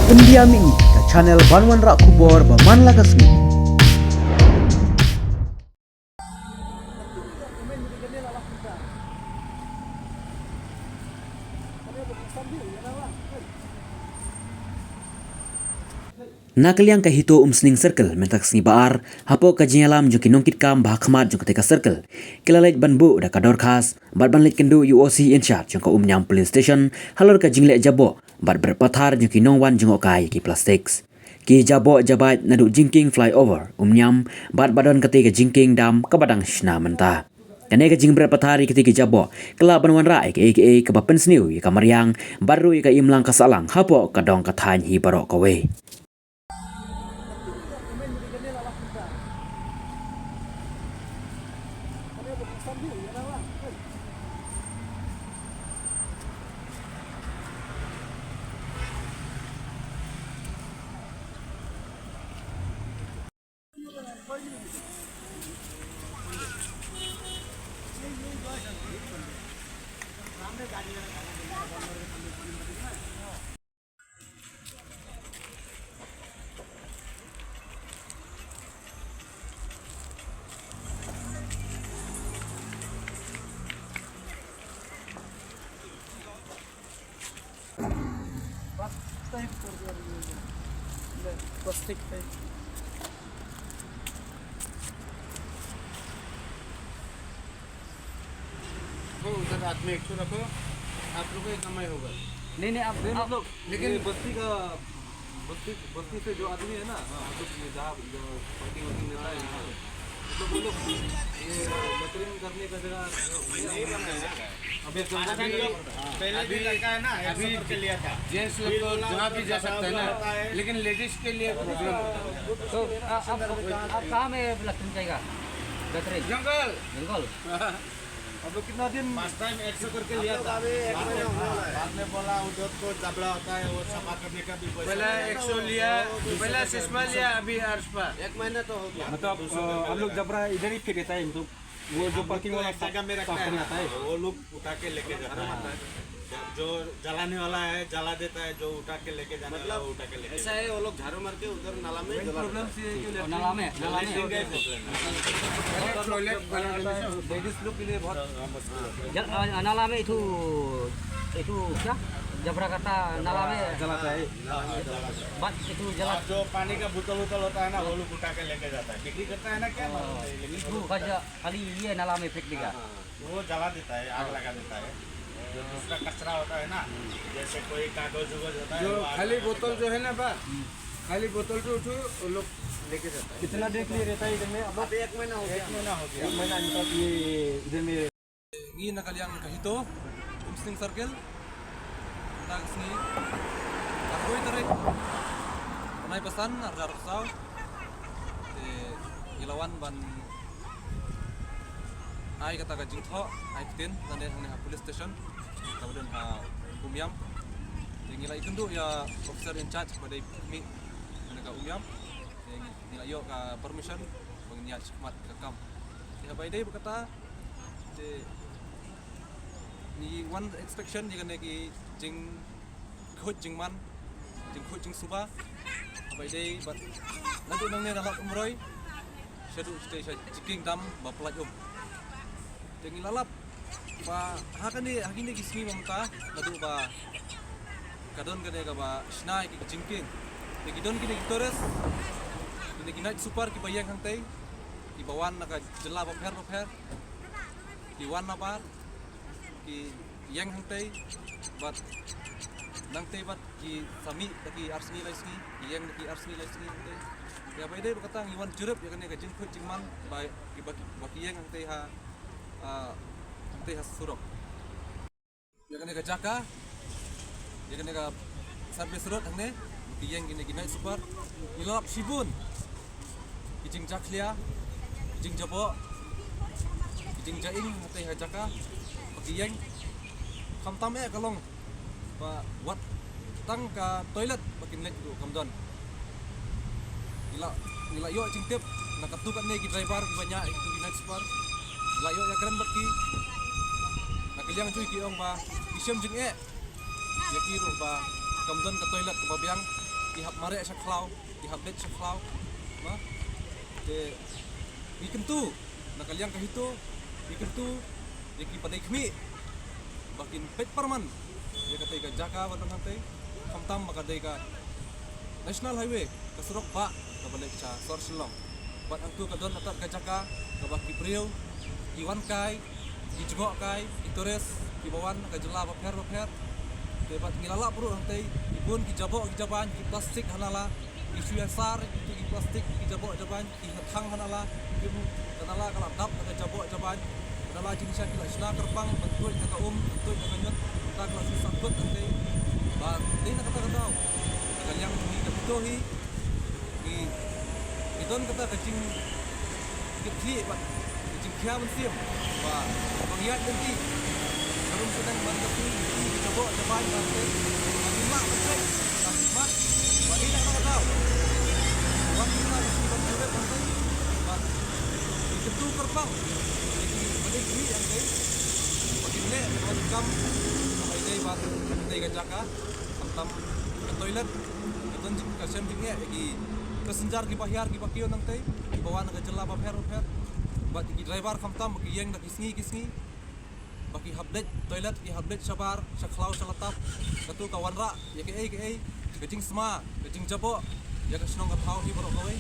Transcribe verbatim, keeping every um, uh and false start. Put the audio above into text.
Pyndiam ïa ka channel ban wanrah khubor ba man la ka sngi. Na ka liang ka HITO Umsning Circle mynta ka sngi ba ar, hapoh ka jingïalam jong ki nongkitkam ba ha khmat jong katei ka circle, ki la leit ban buh da ka dorkhas bad ban leit kynduh ïa u O C in charge jong ka Umïam Police Station halor ka jingleh jaboh bad bret pathar jong ki nongwan jngohkai ïa ki plastics. Ki jaboh jabaid naduh jingkieng flyover Umïam bad ba don katei ka jingkieng dam kaba dang shna mynta. Kane ka jingbret pathar ïa kitei ki jaboh ka lah ban wanrah ïa kaei kaei kaba pynsniew ïa ka mariang bad ruh ïa ka imlang ka sahlang hapoh ka dong ka thaiñ hi baroh kawei. प्लास्टिक टाइप। वो उधर आदमी एक ठो रखो, आप लोग को इतना मैं होगा। नहीं, नहीं, आप, नहीं, आप मतलब, लेकिन ये बस्ती का, बस्ती, बस्ती से जो आदमी है ना, हाँ, मतलब ये जहाँ, जो पार्टी वार्टी लेता है यहाँ पे, मतलब वो लोग ये लेटरिन करने का जगह नहीं बनाया है। अभी तो पहले भी अभी लड़का है ना, अभी ऐसा करके लिया था। जेंट्स लोग तो जहाँ भी जा सकता है ना, लेकिन लेडीज के लिए प्रॉब्लम होता है। तो आ-, आप, आप कहाँ में लेटरिन जाएगा? लेटरिन? जंगल। जंगल? अब लोग कितना दिन? फर्स्ट टाइम एक सौ करके लिया था। बाद में बोला उधर तो जबड़ा होता है, वो सफा करने का भी पैसा पहले नहीं। एक सौ लिया, पहले सिस्मा लिया, अभी आठ सौ। एक महीना तो हो गया। मतलब, अ, हम लोग जबड़ा इधर ही फेंक देता है, मतलब, वो जो पार्किंग वाला एक जगह में रखता है ना, आता है। वो लोग उठा के लेके जाता है। जो जलाने वाला है, जला देता है, जो उठा के लेके जाने वाला, वो उठा के लेके जाता है। ऐसा है, वो लोग झाड़ू मार के उधर नाला में जला देता है। प्रॉब्लम से ये क्यों और नाला में, नाला में। लेटरिन का ही प्रॉब्लम है। टॉयलेट बनाने में लेडीज लोग के लिए बहुत जल-, आ, नाला में इथु, इथु क्या? जबरा कटा नाला में जलाता है। हाँ, जलाता है। बस इथु जला- और जो पानी का बोतल वोतल होता है ना, वो लोग उठा के लेके जाता है। बिक्री करता है ना क्या? हाँ, मालूम नहीं, लेकिन इथु वो बस खाली ये नाला में फेंक देगा। हाँ, हाँ। वो जला देता है, आग लगा देता है। जो दूसरा कचरा होता है ना, जैसे कोई कागज उगज होता है, जो वो आग खाली लगा बोतल देता है। जो है ना बा, खाली बोतल जो उठो, वो लोग लेके जाता है। कितना देर के लिए रहता है इधर में? अब अभी एक महीना हो गया। एक महीना हो गया। एक महीना इनका ये इधर में। Ngi na ka liang ka HITO Umsning Circle, na ka sngi arphew tarik bnai ba san, ar hajar arphew saw. Te ngi la wan ban ai kata ka jingthoh, ai ktien lane hangne ha police station kaba don ha Umïam. Te ngi la ïakynduh ïa officer in charge ba dei khmih hangne ka Umïam. Te ngi, ngi la ïoh ka permission ba ngin ïaid shakhmat ka kam. Te haba ïadei bad kata, te ngi wan inspection ïa kane ki jing khuid jingman, jingkhuid jingsuba. Haba ïadei bad naduh nangne na Lad Umroi shaduh shatei sha jingkieng dam ba pyllait um. Te ngi la lap ba ha kane, ha kine ki sngi mynta naduh ba ka don kane kaba shna ïa ki jingkieng. Te ki don kine ki tourist, kine ki night sweeper kiba ïeng hangtei, kiba wan na ka jylla bapher bapher, ki wan nabar, ki ïeng hangtei, bad nangtei bad ki sa mih da ki ar sngi lai sngi, ki ïeng da ki ar sngi lai sngi hangtei. Te haba ïadei bad kata ngi wan jurip ïa kane ka jingkhuid jingman ba ki, ba ki, ba ki ïeng hangtei ha, ah, hangtei ha surok. Ïa kane ka jaka, ïa kane ka service road hangne, ki ïeng kine ki night sweeper, ngi la lap shibun ki jingjakhlia, ki jingjaboh, ki jingjaiñ hangtei ha jaka ba ki ïeng. Khamtam eh ka long ba wat tang ka toilet ba kin leit ruh kam don. Ngi la, ngi la ïoh jingtip na katto katne ki driver kiba ñiah ïa ki night sweeper. Ngi la ïoh ïakren bad ki. Na ka liang jong ki ong ba ki shem jingeh ïa ki ruh ba kam don ka toilet kaba biang. ki hap mareh sha khlaw, ki hap leit sha khlaw. Ba te ngi kyntu na ka liang ka HITO, ngi kyntu ïa ki ba dei khmih ba kin peit pyrman ïa katei ka jaka ba don hangtei, khamtam ba ka dei ka National Highway, ka surok bah kaba leit sha sor Shillong. Bad hangtu ka don atat ka jaka kaba ki briew ki wan kai, ki jngoh kai, ki tourist kiba wan na ka jylla bapher bapher. Te bad ngi la lap ruh hangtei ki bun ki jaboh ki jaban, ki plastik ha nala, ki shu ïasar ïa kitu ki plastik, ki jaboh jaban, ki ha thang ha nala, ki, ka nala ka la dap da ka jaboh jaban. Ka nala jingshisha ki la shna kyrpang ban tuid da ka um, ban tuid da ka ñiut, ka la shu sahkut hangtei. Bad dei na kata ka daw, na ka liang jong ngi ka HITO hi, ngi, ngi don kata ka jing, ka jingkitkhlieh bad ka jingkhia mynsiem ba ban ïaid lynti, ka rum sdang ban ka sngi, ki jaboh jaban ba hangtei, ba ngim lah ban trei, ba ngim lah, ba dei na kata ka daw, ba ngim lah ban trei, ban ïaid lynti, ba ngi kyntu kyrpang ïa ki ba dei khmih hangtei ba kin leh ban wan kam, ba dei ban, dei ka jaka, khamtam ka toilet, ka don jing, ka shem jingeh ïa ki passenger kiba hiar kiba kiew nangtei, kiba wan na ka jylla bapher bapher. Bad ki driver khamtam ba ki ïeng da ki sngi ki sngi ba ki hap leit toilet, ki hap leit shabar, sha khlaw, sha latap. Katu ka wanrah ïa kaei kaei, ka jingsma, ka jingjaboh ïa ka shnong ka thaw hi baroh kawei.